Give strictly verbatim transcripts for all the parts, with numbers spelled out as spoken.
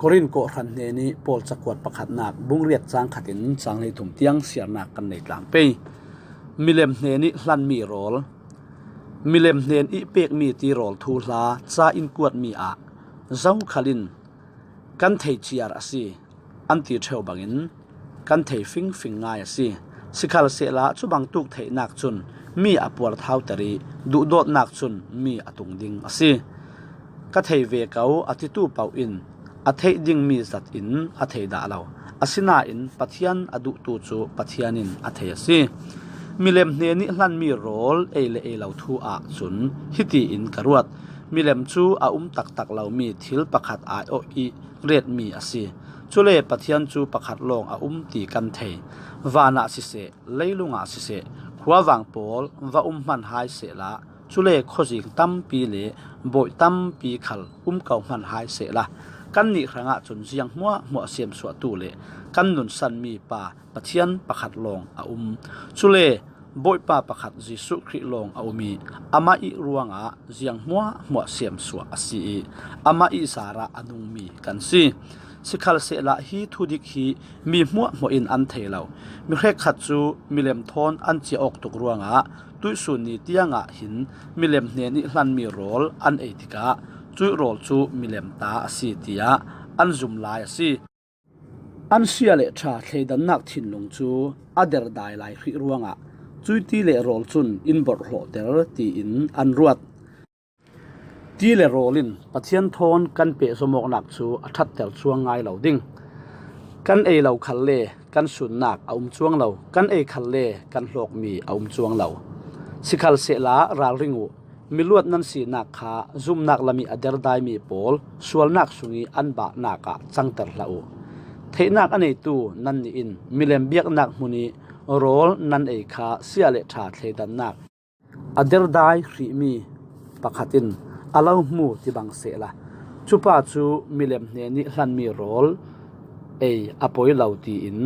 Korin kawhhran hnenih Paul cakuat pakhatnak bung riat cang khatin cang hleithum tiang siarnak kan nei tlang pei. Milem hnenih hlanmi rawl. Milem hnen ih pekmi tirawl thuhla ca in kuatmi ah zokhal in kan thei ciar a si, an ti ṭheu bangin kan thei fingfing ngai a si. Sikhalsehla cubang tuk theihnak cun mi a puarthauter ih duhdawtnak cun mi a tung ding a si. Ka thei ve ko, a titu paoh in a theih dingmi zat in a thei dah lo. Asinain Pathian a duhtu cu Pathian in a thei a si. Milem hnenih hlanmi rawl ei le ei lo thu ah cun hiti in ka ruat. Milem cu a um taktak lomi thil pakhat aiawh ih retmi a si. Cule Pathian cu pakhat lawng a um ti kan thei. Van ah siseh, leilung ah siseh, khuavang pawl va um hman hai sehla, cule khuazing tampi le bawi tampi khal um ko hman hai sehla, kannih hrangah cun ziang hmuahhmuah siamsuahtu le kan nunsanmi pa Pathian pakhat lawng a um. Cule Bawipa pakhat Jesuh Khrih lawng a um ih amah ih ruangah ziang hmuahhmuah siamsuah a si ih amah ih zarah a nungmi kan si. Sikhalsehla hi thudik hi mi hmuahhmuah in an thei lo. Mi hrekkhat cu milem thawn an ciah awk tuk ruangah tuihsun ni tiangah hin milem hnenih hlanmi rawl an ei tikah cuih rawl cu milem ta a si tiah an zum lai a si. An sia le ṭha thleidannak thinlung cu a derdai lai hrih ruangah cuih ti le rawl cun in borhhlawhter tiin an ruat. Ti le rawl in Pathian thawn kan pehzom awknak cu a ṭhatter cuang ngai lo ding. Kan ei lo khalle kan sunnak a um cuang lo, kan ei khalle kan hlawkmi a um cuang lo. Sikhalsehla ralring uh, miluat nan sinak kha zumnak lam ih a derdaimi pawl sualnak sungih an bahnak ah cangter hlah uh. Theihnak a neitu nannih in milem biaknak hmun ih rawl nan ei kha sia le ṭha thleidannak a derdai hrihmi pakhat in a lo hmu tibang sehla, cupa cu milem hnenih hlanmi rawl ei a poi lo tiin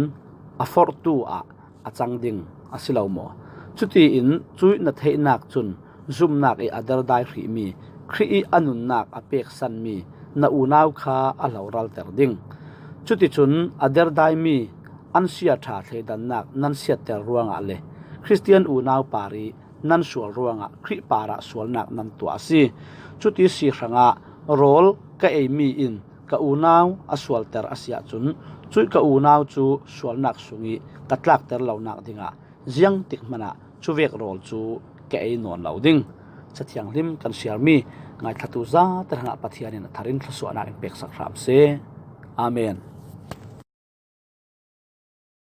a forhtu ah a cang ding a si lo maw? Cutiin cuih na theihnak cun zumnak ih a derdai hrihmi, Khrih ih a nunnak a peksanmi na unau kha a hloralter ding. Cuticun a derdaimi an sia ṭha thleidannak nan siatter ruangah le Khristian unau parih nan sual ruangah Khrih parah sualnak nan tuah a si. Cuti si hrangah rawl ka eimi in ka unau a sualter a si ahcun cuih ka unau cu sualnak sungih ka tlakter lonak dingah ziangtik hmanah cuvek rawl cu ka ei nawn lo ding. Cathianghlim kan siarmi ngaithlatu zate hrangah Pathian in a thar in thluasuahnak in peksak hram seh. Amen.